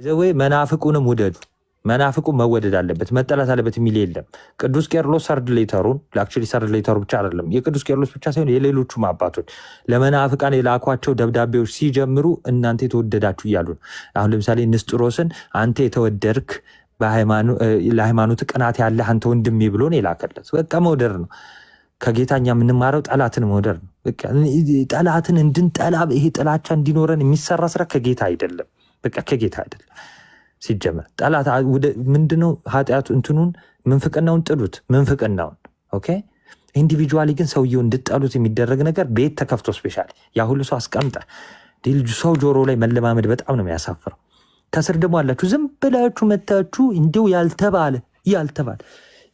The way መናፍቁንም ውደዱ። መናፍቁ መወደድ አለበት መጠላት አለበት የሚል የለም። ቅዱስ ቄርሎስ third letter ኡን actually third letter ኡ ብቻ አይደለም የቅዱስ ቄርሎስ ብቻ ሳይሆን የሌሎቹም አባቶች ለመናፍቃን የላኳቸው ደብዳቤዎች ሲጀምሩ እናንተ የተወደዳችሁ እያሉ ነው። አሁን ለምሳሌ ንስጥሮስን አንተ የተወደድክ ለሃይማኖት ቅናት ያለህ አንተ ወንድሜ ብሎ ነው የላከለት። በቃ መውደድ ነው። ከጌታ እኛ የምንማረው ጠላትን መውደድ ነው። በቃ ጠላትን እንድንጠላ ይሄ ጥላቻ እንዲኖረን የሚሰራ ስራ ከጌታ አይደለም። በቃ ከጌታ አይደለም። ሲጀመር ጠላት ምንድነው? ኃጢአቱ እንትኑን ምንፍቅናውን ጥሉት፣ ምንፍቅናውን okay። Individually ግን ሰውየው እንድጠሉት የሚደረግ ነገር ቤት ተከፍቶ specially ያ ሁሉ ሰው አስቀምጠ ልጁ ሰው ጆሮ ላይ መለማመድ በጣም ነው የሚያሳፍረው። ከስር ደግሞ አላችሁ ዝም ብላችሁ መታችሁ እንዲሁ ያልተባለ ያልተባለ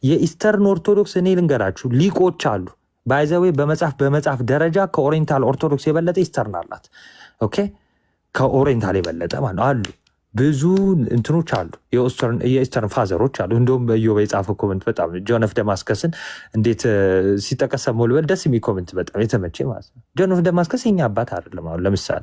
የ Eastern Orthodox እኔ ልንገራችሁ ሊቆች አሉ። By the way በመጽሐፍ ደረጃ ከ Oriental Orthodox የበለጠ Eastern አላት። Okay ከ Oriental የበለጠ ማለት ነው አሉ ብዙ እንትኖች አሉ፣ የ Eastern father ኦች አሉ። እንደውም በኢዮብ የጻፈው comment በጣም John of Damascus ን እንዴት ሲጠቀስ ሰማሁ ልበል፣ ደስ የሚል comment በጣም የተመቼ ማለት ነው። John of Damascus የኛ አባት አይደለም። አሁን ለምሳሌ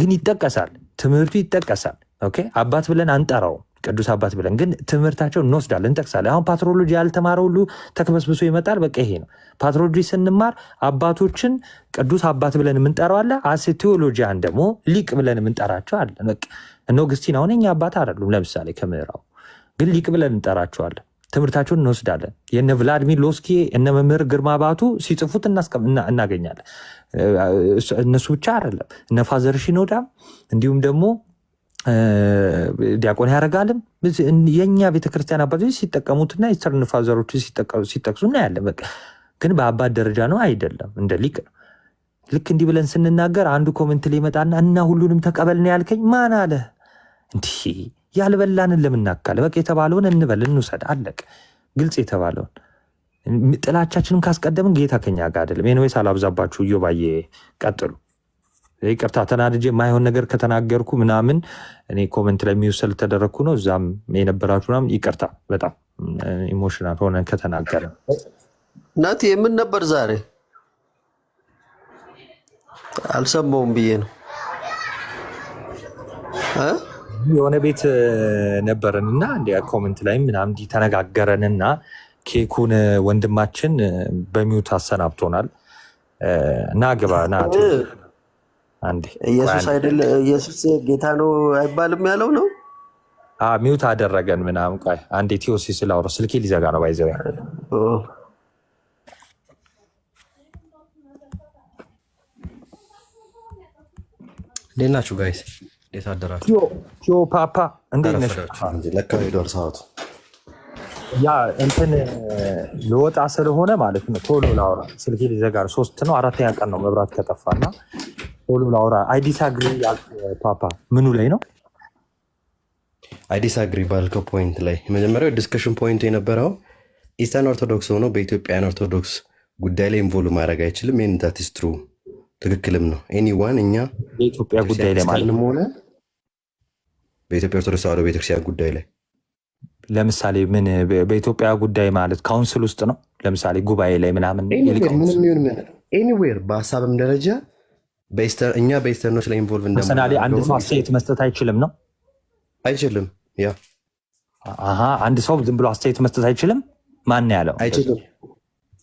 ግን ይጠቀሳል፣ ትምህርቱ ይጠቀሳል። Okay አባት ብለን አንጠራውም፣ ቅዱስ አባት ብለን ግን ትምህርታቸው እንወስዳለን፣ እንጠቅሳለን። አሁን patrology ያልተማረ ሁሉ ተክበስብሶ ይመጣል። በቃ ይሄ ነው patrology። ስንማር አባቶችን ቅዱስ አባት ብለን የምንጠራው አለ፣ as theologian ደግሞ ሊቅ ብለን የምንጠራቸው አለ። በቃ እነ ኦግስቲን አሁን የኛ አባት አይደሉም፣ ለምሳሌ ከምዕራቡ ግን ሊቅ ብለን እንጠራቸዋለን። ትምህርታቸውን እንወስዳለን። የነ ቭላድሚር ሎስኪ እነ መምህር ግርማ ባቱ ሲጽፉት እናገኛለን። እነሱ ብቻ አይደለም እነ Father ሺኖዳም እንዲሁም ደግሞ ዲያቆን ያደርጋልም የእኛ ቤተክርስቲያን አባቶች ሲጠቀሙትና Eastern father ኦች ሲጠቅሱ እናያለን። በቃ ግን በአባት ደረጃ ነው አይደለም፣ እንደ ሊቅ ነው። ልክ እንዲህ ብለን ስንናገር አንዱ comment ላይ ይመጣና እና ሁሉንም ተቀበል ነው ያልከኝ ማን አለ? እንዲህ ያልበላንን ለምናካለ በቃ የተባለውን እንበል እንውሰድ፣ አለቅ። ግልጽ የተባለውን ጥላቻችንን ካስቀደምን ጌታ ከኛ ጋር አይደለም። Anyways አላብዛባችሁ፣ እዮባዬ ቀጥሉ። ይቅርታ ተናድጄ የማይሆን ነገር ከተናገርኩ ምናምን እኔ comment ላይ የሚውሰል ተደረግኩ ነው። እዛም የነበራችሁ ምናምን ይቅርታ፣ በጣም emotional ሆነን ከተናገረ ናቲ የምን ነበር ዛሬ አልሰማውም ብዬ ነው እ? የሆነ ቤት ነበረን እና እንዲ comment ላይም ምናምን እንዲህ ተነጋገረን እና ኬኩን ወንድማችን በ mute አሰናብቶናል። እና ግባ ና አንዴ ኢየሱስ አይደለ ኢየሱስ ጌታ ነው አይባልም ያለው ነው። Mute አደረገን ምናምን። ቆይ አንዴ ቴዎሲ ስላወራ ስልኬ ሊዘጋ ነው። By the way ኦ፣ እንዴት ናችሁ guys? እንዴት አደራችሁ? ቲዮ ፓፓ እንዴት ነሽ? አረፈዳችሁ እንጂ ለካ ሄዷል ሰዓቱ። ያ እንትን ልወጣ ስለሆነ ማለት ነው ቶሎ ላውራ፣ ስልኬ ሊዘጋ ነው። ሶስት ነው አራተኛ ቀን ነው መብራት ከጠፋ እና ቶሎ ላውራ። I disagree ያልክ ፓፓ ምኑ ላይ ነው? I disagree ባልከው point ላይ የመጀመሪያው discussion point ኡ የነበረው Eastern Orthodox ሆኖ በ Ethiopian Orthodox ጉዳይ ላይ involve ማድረግ አይችልም። ይህን that's true ትክክልም ነው። Anyone እኛ የኢትዮጵያ ጉዳይ ላይ ማለት ቤተክርስቲያን ነው። ሆነ በኢትዮጵያ ኦርቶዶክስ ተዋሕዶ ቤተክርስቲያን ጉዳይ ላይ ለምሳሌ ምን በኢትዮጵያ ጉዳይ ማለት council ውስጥ ነው። ለምሳሌ ጉባኤ ላይ ምናምን Anywhere የሊቃውንት ምንም ይሁን ምን anywhere በሀሳብም ደረጃ እኛ በ Eastern ኦች ላይ involve Personally አንድ እንደማናደርገው ሰው አስተያየት መስጠት አይችልም ነው። አይችልም። ያ አሀ አንድ ሰው ዝም ብሎ አስተያየት መስጠት አይችልም። ማን ነው ያለው? አይችልም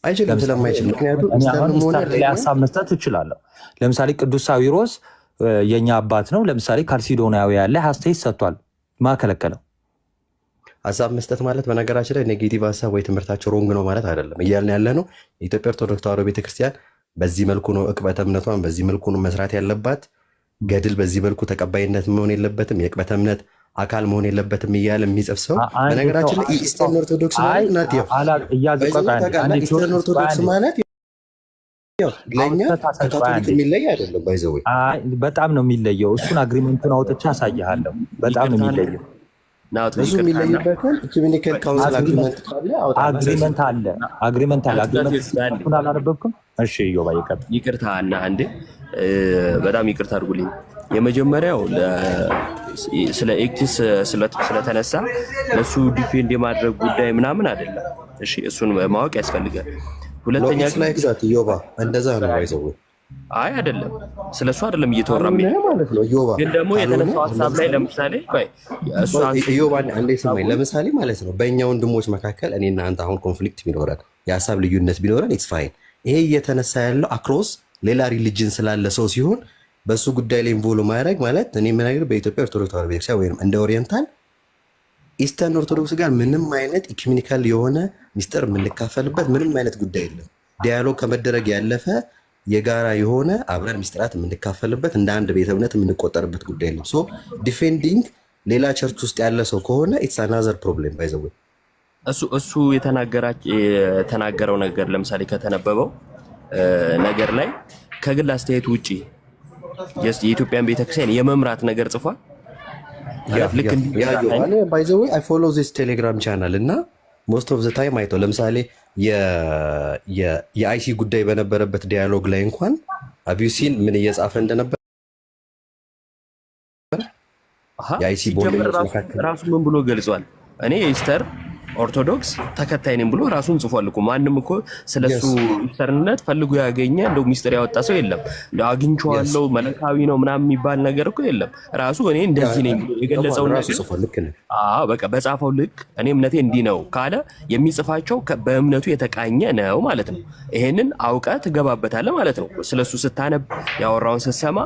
አይችልም ለምሳሌ ስለማይችል ምክንያቱም እኔ አሁን Eastern ም ሆነ Eastern ላይ ለእኛ ሀሳብ መስጠት እችላለሁ። ለምሳሌ ቅዱስ ሳዊሮስ የእኛ አባት ነው። ለምሳሌ ካልሲዶናዊ ያለ አስተያየት ሰጥቷል። ማከለከለው? ሀሳብ መስጠት ማለት በነገራችን ላይ negative ሀሳብ ወይ ትምህርታቸው wrong ነው ማለት አይደለም። እያልን ያለ ነው የኢትዮጵያ ኦርቶዶክስ ተዋሕዶ ቤተክርስቲያን በዚህ መልኩ ነው ዕቅበተ እምነቷን በዚህ መልኩ ነው መስራት ያለባት፣ ገድል በዚህ መልኩ ተቀባይነት መሆን የለበትም፣ የዕቅበተ እምነት አካል መሆን የለበትም እያለ የሚጽፍ ሰው አንድ ሰው በነገራችን ላይ አንድ ሰው Eastern Orthodox አይ ማለት ናት ያው እያዝ by the way ቆይ አንዴ ታውቃለህ፣ አንዴ Eastern ቴዎድሮስ ቆይ ኦርቶዶክስ አንዴ ማለት ያው ለእኛ አውጥተህ ታሳይ። ቆይ ከካቶሊክ አንዴ የሚለይ አይደለም። By the way አይ በጣም ነው የሚለየው። እሱን agreement ኡን አውጥቼ አሳይሃለሁ። በጣም ነው ይቅርታና የሚለየው። ናቱ እሱ ይቅርታና የሚለይበትን ecumenical council agreement ካለ አውጣና Agreement አለ፣ agreement አለ። Agreement አንዴ ኡን አላነበብክም? እሺ እዮባ ይቀጥል። ይቅርታ እና አንዴ በጣም ይቅርታ አድርጉልኝ። የመጀመሪያው ስለ ኤክቲስ ስለተነሳ ለሱ defend የማድረግ ጉዳይ ምናምን አይደለም። እሺ እሱን ማወቅ ያስፈልጋል። No ሁለተኛ It's ግን like that ዮባ እንደዛ ነው by the way አይ አይደለም፣ ስለሱ አይደለም እየተወራ ካልሆነ የሚሄደው። ማለት ነው ዮባ ግን ደግሞ ካልሆነ የተነሳው አሁን ሀሳብ ላይ ለምሳሌ ለምሳሌ ቆይ እሱ ቆይ አንስቶ ኢዮብ አንዴ ስማኝ። ሀሳቡን ለምሳሌ ማለት ነው በእኛ ወንድሞች መካከል እኔና አንተ አሁን conflict ቢኖረን የሀሳብ ልዩነት ቢኖረን it's fine። ይሄ እየተነሳ ያለው across ሌላ religion ስላለ ሰው ሲሆን በእሱ ጉዳይ ላይ involve ማድረግ ማለት እኔ የምነግርህ በኢትዮጵያ ኦርቶዶክስ ተዋሕዶ ቤተክርስቲያን ወይም እንደ Oriental Eastern ኦርቶዶክስ ጋር ምንም አይነት ecumenical የሆነ ሚስጥር የምንካፈልበት ምንም አይነት ጉዳይ የለም። Dialogue ከመደረግ ያለፈ የጋራ የሆነ አብረን ሚስጥራት የምንካፈልበት እንደ አንድ ቤተ እምነት የምንቆጠርበት ጉዳይ የለም። So defending ሌላ church ውስጥ ያለ ሰው ከሆነ it's another problem by the way። እሱ የተናገረው ነገር ለምሳሌ ከተነበበው ነገር ላይ ከግል አስተያየቱ ውጪ just የኢትዮጵያን ቤተክርስቲያን የመምራት ነገር ጽፏል ማለት ልክ እንዲመራት አይነት By the way, I follow this Telegram channel እና most of the time አይተው ለምሳሌ የ IC ጉዳይ በነበረበት dialogue ላይ እንኳን have you seen ምን እየጻፈ እንደነበር የ IC ሲጀምር ቦርደኞች ራሱ መካከል ራሱ ምን ብሎ ገልጿል? እኔ የ Eastern ኦርቶዶክስ ተከታይ ነኝ ብሎ ራሱን ጽፏል እኮ። ማንም እኮ ስለሱ Eastern ነት ፈልጎ ያገኘ እንደው ሚስጥር ያወጣ ሰው የለም። እንደው አግኝቼዋለሁ መለካዊ ነው ምናምን የሚባል ነገር እኮ የለም። ራሱ እኔ እንደዚህ ነኝ ብሎ የገለጸውን ራሱ ነገር ጽፏል። ልክ ነህ። አዎ በቃ በጻፈው ልክ እኔ እምነቴ እንዲህ ነው ካለ የሚጽፋቸው በእምነቱ የተቃኘ ነው ማለት ነው። ይሄንን አውቀህ ትገባበታለህ ማለት ነው። ስለሱ ስታነብ ያወራውን ስትሰማ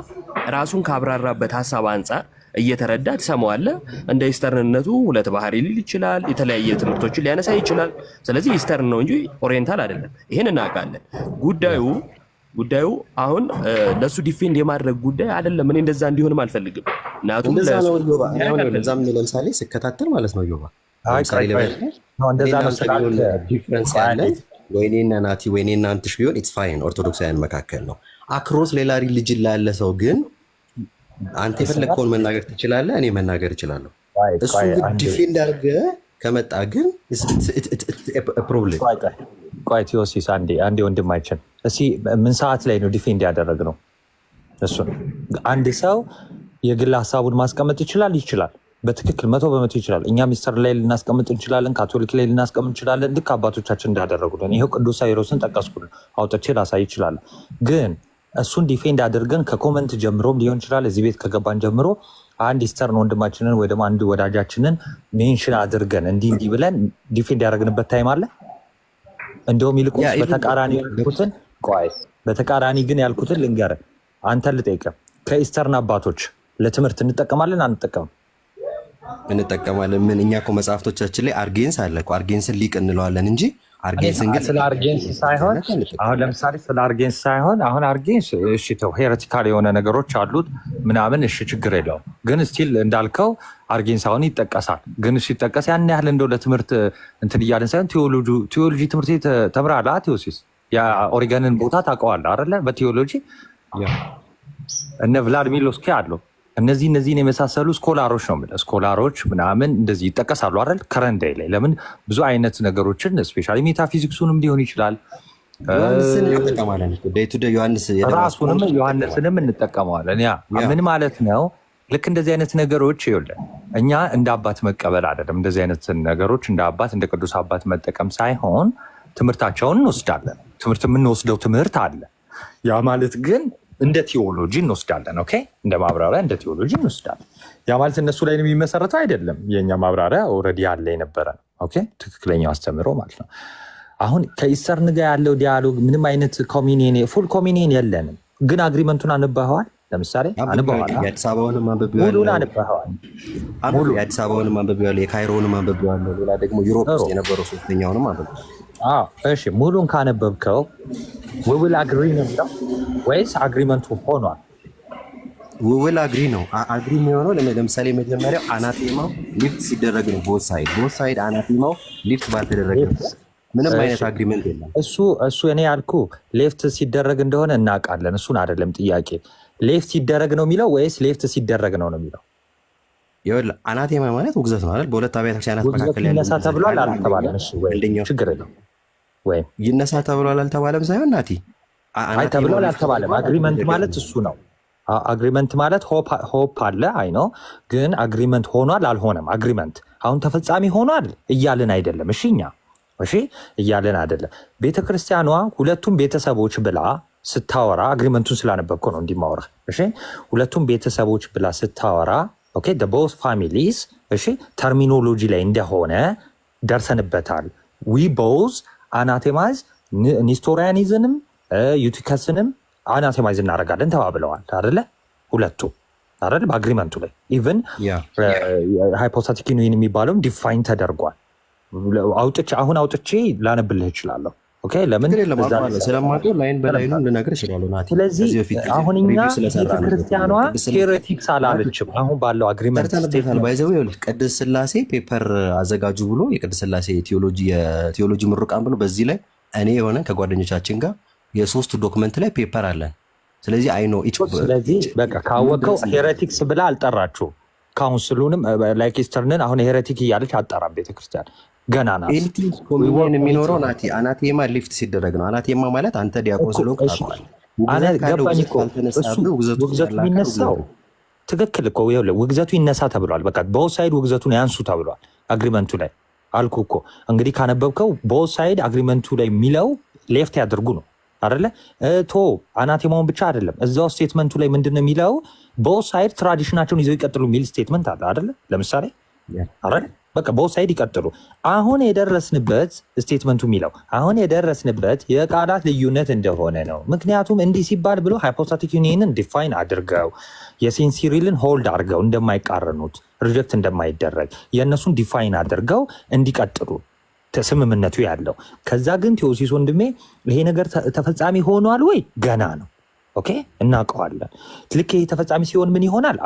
ራሱን ካብራራበት ሀሳብ አንጻር እየተረዳ ትሰማዋለህ። እንደ Eastern ነቱ ሁለት ባህሪ ሊል ይችላል። የተለያየ ትምህርቶችን ሊያነሳ ይችላል። ስለዚህ Eastern ነው እንጂ Oriental አይደለም። ይሄን እናውቃለን። ጉዳዩ አሁን ለሱ defend የማድረግ ጉዳይ አይደለም። እኔ እንደዛ እንዲሆንም አልፈልግም። እናቱም እንደዛ ለሱ ነው ዮባ። እኔ ማድረግ አሁን አልፈልግም። ለዛም ለምሳሌ ስከታተል ማለት ነው ዮባ፣ አይ ለምሳሌ ቆይ ቆይ ልበል ነው እንደዛ እኔና ነው አንተ ቢሆን ስላልክ difference ቆይ አንዴ ያለን ወይ እኔና ናቲ ወይ እኔና አንትሽ ቢሆን it's fine ኦርቶዶክሳውያን መካከል ነው። Across ሌላ religion ላለ ሰው ግን አንተ የፈለግከውን መናገር ትችላለህ፣ እኔ መናገር እችላለሁ። ቆይ እሱ ቆይ ግን አንዴ defend አድርገህ ከመጣ ግን problem። ቆይ ቆይ ቆይ ቴዎሲስ አንዴ አንዴ ወንድማችን እስኪ ምን ሰዓት ላይ ነው defend ያደረግነው? እሱን አንድ ሰው የግል ሀሳቡን ማስቀመጥ ይችላል ይችላል፣ በትክክል 100% ይችላል። እኛ ሚስተር ላይ ልናስቀምጥ እንችላለን፣ ካቶሊክ ላይ ልናስቀምጥ እንችላለን። ልክ አባቶቻችን እንዳደረጉልን ይኸው ቅዱስ ሳይሮስን ጠቀስኩልን፣ አውጥቼ ላሳይ ይችላል። ግን እሱን defend አድርገን ከ comment ጀምሮም ሊሆን ይችላል እዚህ ቤት ከገባን ጀምሮ አንድ Eastern ወንድማችንን ወይ ደግሞ አንድ ወዳጃችንን mention አድርገን እንዲህ እንዲህ ብለን defend ያደረግንበት time አለ። እንደውም ይልቁንስ በተቃራኒ ያልኩትን ቆይ በተቃራኒ ግን ያልኩትን ልንገርህ፣ አንተን ልጠይቅህ። ከ Eastern አባቶች ለትምህርት እንጠቀማለን አንጠቀምም? እንጠቀማለን። ምን እኛ እኮ መጽሐፍቶቻችን ላይ አርጌንስ አለ እኮ። አርጌንስን ሊቅ እንለዋለን እንጂ አርጌንስን ግን ስለ አርጌንስ ሳይሆን አሁን አንጠቀምም። ለምሳሌ ስለ አርጌንስ ሳይሆን አሁን አርጌንስ እሺ ተው heretical የሆነ ነገሮች አሉት ምናምን እሺ ችግር የለውም። ግን still እንዳልከው አርጌንስ አሁን ይጠቀሳል። ግን ሲጠቀስ ያን ያህል እንደው ለትምህርት እንትን እያለን ሳይሆን ቴዎሎጂ ትምህርት ቤት ተምረሃል ቴዎሲስ? የኦሪገንን ቦታ ታውቀዋለህ አይደለ? በቴዎሎጂ እነ ቭላድሚር ሎስኪ አሉ። እነዚህን የመሳሰሉ scholar ኦች ነው የምልህ። Scholar ኦች ምናምን እንደዚህ ይጠቀሳሉ አይደል? Current day ላይ ለምን ብዙ አይነት ነገሮችን especially metaphysics ኡንም ሊሆን ይችላል ዮሐንስን እንጠቀማለን እኮ day to day ዮሐንስ የደማስቆን ራሱንም እንጠቀማለን። ዮሐንስንም እንጠቀመዋለን። ያ ምን ማለት ነው? ልክ እንደዚህ አይነት ነገሮች ይኸውልህ እኛ እንደ አባት መቀበል አይደለም። እንደዚህ አይነት ነገሮች እንደ አባት እንደ ቅዱስ አባት መጠቀም ሳይሆን ትምህርታቸውን እንወስዳለን። ትምህርት የምንወስደው ትምህርት አለ። ያ ማለት ግን እንደ ቴዎሎጂ እንወስዳለን። Okay፣ እንደ ማብራሪያ እንደ ቴዎሎጂ እንወስዳለን። ያ ማለት እነሱ ላይ ነው የሚመሰረተው አይደለም። የእኛ ማብራሪያ already ያለ የነበረ ነው። Okay፣ ትክክለኛው አስተምህሮ ማለት ነው። አሁን ከ Eastern ጋር ያለው dialogue ምንም አይነት communion full communion የለንም። ግን agreement ኡን አንብበኸዋል? ለምሳሌ አንብበኸዋል? የአዲስ አበባውንም አንብቤዋለሁ። ሙሉን አንብበኸዋል? ሙሉ የአዲስ አበባውንም አንብቤዋለሁ፣ የካይሮውንም አንብቤዋለሁ። ሌላ ደግሞ Europe ውስጥ የነበረው ሶስተኛውንም አንብቤዋለሁ። አዎ፣ እሺ ሙሉን ካነበብከው we will agree ነው የሚለው ወይስ agreement ኡ ሆኗል? We will agree ነው። Agree የሚሆነው ለምሳሌ መጀመሪያው አናቴማው ሊፍት ሲደረግ ነው። Both side አናቴማው ሊፍት ባልተደረገበት ምንም አይነት agreement የለም። እሱ እኔ ያልኩ ሌፍት ሲደረግ እንደሆነ እናውቃለን። እሱን አይደለም ጥያቄ። ሌፍት ሲደረግ ነው የሚለው ወይስ ሌፍት ሲደረግ ነው ነው የሚለው? ይኸውልህ አናቴማ ማለት ውግዘት ነው አይደል? በሁለት አብያተ ክርስቲያናት ውግዘት መካከል ያለው ይነሳ ውግዘት ተብሏል ካለ አልተባለም? እሺ ወይ አንደኛው ችግር የለውም ወይም ይነሳ ተብሏል አልተባለም ሳይሆን ናቲ አይ አናቴማው ተብሏል ሊፍት አልተባለም። ተደርጓል Agreement አልተደረገም ማለት እሱ ነው። Agreement ማለት hope አለ አይ ነው፣ ግን agreement ሆኗል አልሆነም። Agreement አሁን ተፈጻሚ ሆኗል እያልን አይደለም። እሺ እኛ እሺ እያልን አይደለም። ቤተክርስቲያኗ ሁለቱም ቤተሰቦች ብላ ስታወራ agreement ኡን ስላነበብከው ነው እንዲማወራ። እሺ፣ ሁለቱም ቤተሰቦች ብላ ስታወራ፣ okay፣ both families፣ እሺ፣ terminology ላይ እንደሆነ ደርሰንበታል። We both anathemize Nestorianism ንም ዩቲከስንም anathemize እናደርጋለን ተባብለዋል አይደለ? ሁለቱ አይደል? በ agreement ኡ ላይ even hypostatic union የሚባለውም define ተደርጓል። አውጥቼ አሁን አውጥቼ ላነብልህ እችላለሁ። Okay፣ ለምን ችግር የለም። እዛ ላይ አውቀዋለሁ፣ ስለማውቀው line በ line ኑ ልነግርህ እችላለሁ። ናቲ፣ ስለዚህ ከዚህ በፊት አሁን እኛ review ስለሰራ ነው። ቤተክርስቲያኗ ቅድስት ስላሴ heretics አላለችም። አሁን ባለው agreement ሰርተንበታል። By the way፣ ቅድስት ስላሴ paper አዘጋጁ ብሎ የቅድስት ስላሴ የቴዎሎጂ ምሩቃን ብሎ በዚህ ላይ እኔ የሆነ ከጓደኞቻችን ጋር የሶስቱ document ላይ paper አለን። ስለዚህ I know each ስለዚህ በቃ ካወቀው heretics ብላ አልጠራችሁም። Council ኡንም like Eastern ን አሁን heretic እያለች አጠራም። ቤተክርስቲያን ገና ናት። Anything communion የሚኖረው ናቲ anathema lift ሲደረግ ነው። Anathema ማለት አንተ ዲያቆን እኮ ስለሆንክ እሺ፣ ታውቀዋለህ። አነ ውግዘት ካለ ገባኝ ውግዘት እኮ እሱ ካልተነሳብህ ውግዘቱ ውግዘቱ ያለ አካል የሚነሳው ውግዘት ነው። ትክክል እኮ። ይኸውልህ፣ ውግዘቱ ይነሳ ተብሏል። በቃ both side ውግዘቱን ያንሱ ተብሏል agreement ኡ ላይ አልኩ እኮ። እንግዲህ ካነበብከው both side agreement ኡ ላይ የሚለው ሌፍት ያድርጉ ነው አይደለ? ቶ anathema ውን ብቻ አይደለም፣ እዛው statement ኡ ላይ ምንድን ነው የሚለው? Both side tradition ኣቸውን ይዘው ይቀጥሉ የሚል statement አለ አይደለ? ለምሳሌ አይደል? በቃ both side ይቀጥሉ። አሁን የደረስንበት statement ኡ የሚለው አሁን የደረስንበት የቃላት ልዩነት እንደሆነ ነው። ምክንያቱም እንዲህ ሲባል ብሎ hypostatic union ን define አድርገው የ Saint Cyril ን hold አድርገው እንደማይቃረኑት፣ reject እንደማይደረግ የእነሱን define አድርገው እንዲቀጥሉ ስምምነቱ ያለው። ከዛ ግን ቴዎሲስ ወንድሜ ይሄ ነገር ተፈጻሚ ሆኗል ወይ? ገና ነው። Okay፣ እናውቀዋለን። ልክ ይሄ ተፈጻሚ ሲሆን ምን ይሆናል?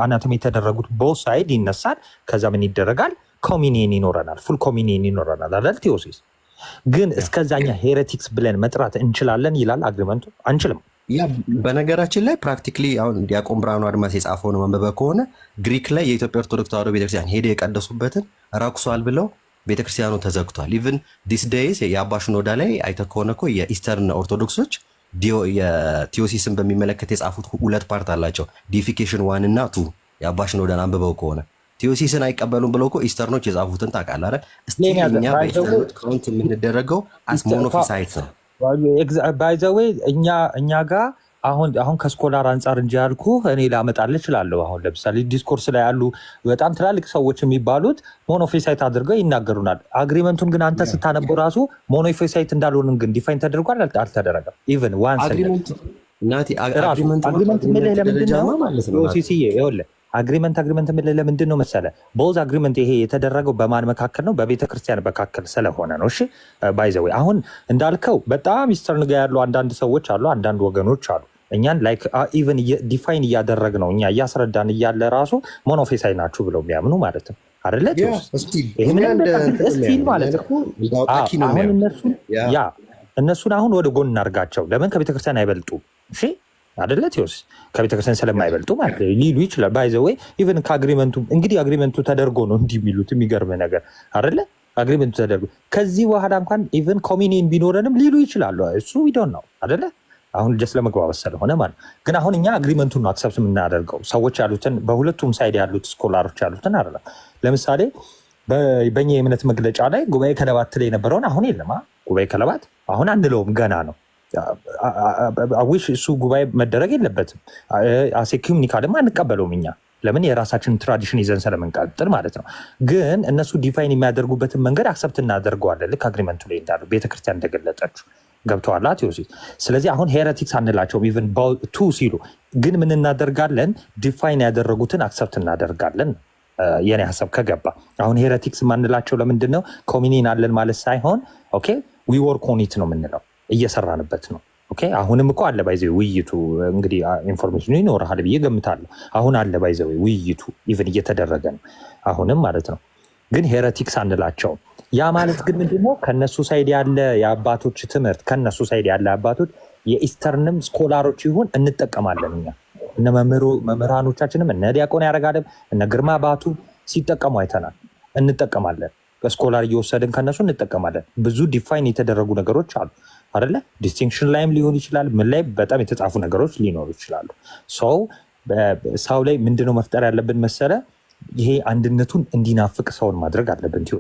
Anathema የተደረጉት both side ይነሳል። ከዛ ምን ይደረጋል? Communion ይኖረናል፣ full communion ይኖረናል አይደል ቴዎሲስ? ግን እስከዛኛ heretics ብለን መጥራት እንችላለን ይላል agreement ኡ? አንችልም። Yeah፣ በነገራችን ላይ practically አሁን ዲያቆን ብርሃኑ አድማስ የጻፈውን ማንበበ ከሆነ ግሪክ ላይ የኢትዮጵያ ኦርቶዶክስ ተዋሕዶ ቤተክርስቲያን ሄደ የቀደሱበትን ረክሷል ብለው ቤተክርስቲያኑ ተዘግቷል። Even these days የአባ ሽኖዳ ላይ አይተህ ከሆነ እኮ የ Eastern ኦርቶዶክሶች የቴዎሲስን በሚመለከት የጻፉት ሁለት part አላቸው። Deification one እና two። የአባ ሽኖዳን አንብበው ከሆነ ቴዎሲስን አይቀበሉም ብለው እኮ Eastern ኦች የጻፉትን ታውቃለህ አይደል? Still እኛ በ Eastern ኦች count የምንደረገው as monophysite ነው። By the way፣ እኛ ጋር አሁን ከ scholar አንጻር እንጂ ያልኩ እኔ ላመጣልህ እችላለሁ። አሁን ለምሳሌ discourse ላይ ያሉ በጣም ትላልቅ ሰዎች የሚባሉት monophysite አድርገው ይናገሩናል። Agreement ኡን ግን አንተ ስታነበው ራሱ monophysite እንዳልሆንን ግን define ተደርጓል አልተደረገም? Even one ስንል Agreement ናቲ ራሱ agreement Agreement የምልህ ለምንድን ደረጃማ ነው? ማለት ነው ናቲ። ሲሲዬ፣ ይኸውልህ፣ agreement የምልህ ለምንድን ነው መሰለህ? Both agreement ይሄ የተደረገው በማን መካከል ነው? በቤተ ክርስቲያን መካከል ስለሆነ ነው። እሺ፣ by the way፣ አሁን እንዳልከው በጣም Eastern ጋር ያሉ አንዳንድ ሰዎች አሉ፣ አንዳንድ ወገኖች አሉ። እኛን like even define እያደረግ ነው፣ እኛ እያስረዳን እያለ ራሱ monophysite ናችሁ ብለው የሚያምኑ ማለት ነው አይደለ? ቴዎስ? Still ይሄ እኛ ምንም እንደ በቃ እንትን ነው still የሚያዩን፣ ማለት እኛን ነው። እኮ እንደ አውጣኪ ነው አሁን የሚያዩን። እነሱን ያ እነሱን አሁን ወደ ጎን እናርጋቸው። ለምን? ከቤተክርስቲያን አይበልጡ። እሺ አደለ ቴዎስ? ከቤተክርስቲያን ስለማይበልጡ ማለት ነው ሊሉ ይችላል። By the way፣ even ከ agreement ኡ እንግዲህ agreement ኡ ተደርጎ ነው እንዲህ የሚሉት። የሚገርም ነገር አደለ? Agreement ኡ ተደርጎ ከዚህ በኋላ እንኳን even communion ቢኖረንም ሊሉ ይችላሉ። እሱ we don't know አደለ? አሁን just ለመግባባት ስለሆነ ማለት ነው። ግን አሁን እኛ agreement ኡን ነው accept የምናደርገው፣ ሰዎች ያሉትን፣ በሁለቱም side ያሉት scholar ኦች ያሉትን አይደለም። ለምሳሌ በእኛ የእምነት መግለጫ ላይ ጉባኤ ከለባት ላይ የነበረውን አሁን የለም። ጉባኤ ከለባት አሁን አንለውም፣ ገና ነው። I wish እሱ ጉባኤ መደረግ የለበትም። As ecumenical ም አንቀበለውም እኛ። ለምን? የራሳችንን tradition ይዘን ስለምንቀጥል ማለት ነው። ግን እነሱ define የሚያደርጉበትን መንገድ accept እናደርገዋለን። ልክ agreement ኡ ላይ እንዳሉ ቤተክርስቲያን እንደገለጠችው። ገብተዋል ቴዎሲስ? ስለዚህ አሁን heretics አንላቸውም even two ሲሉ፣ ግን ምን እናደርጋለን? Define ያደረጉትን accept እናደርጋለን። የኔ ሀሳብ ከገባ፣ አሁን heretics የማንላቸው ለምንድን ነው? Communion አለን ማለት ሳይሆን okay, we work on it ነው የምንለው፣ እየሰራንበት ነው። Okay፣ አሁንም እኮ አለ by the way ውይይቱ። እንግዲህ information ኑ ይኖርሃል ብዬ ገምታለሁ። አሁን አለ by the way ውይይቱ even እየተደረገ ነው አሁንም ማለት ነው። ግን heretics አንላቸውም። ያ ማለት ግን ምንድነው? ከነሱ side ያለ የአባቶች ትምህርት፣ ከነሱ side ያለ አባቶች የ Eastern ም scholar ኦች ይሁን እንጠቀማለን። እኛ እነ መምህራኖቻችንም እነ ዲያቆን ያረጋልም እነ ግርማ ባቱ ሲጠቀሙ አይተናል። እንጠቀማለን። ከ scholar እየወሰድን ከነሱ እንጠቀማለን። ብዙ define የተደረጉ ነገሮች አሉ አይደለ? Distinction ላይም ሊሆን ይችላል። ምን ላይ በጣም የተጻፉ ነገሮች ሊኖሩ ይችላሉ። ሰው ላይ ምንድነው መፍጠር ያለብን መሰለ? ይሄ አንድነቱን እንዲናፍቅ ሰውን ማድረግ አለብን። ቴዎስ።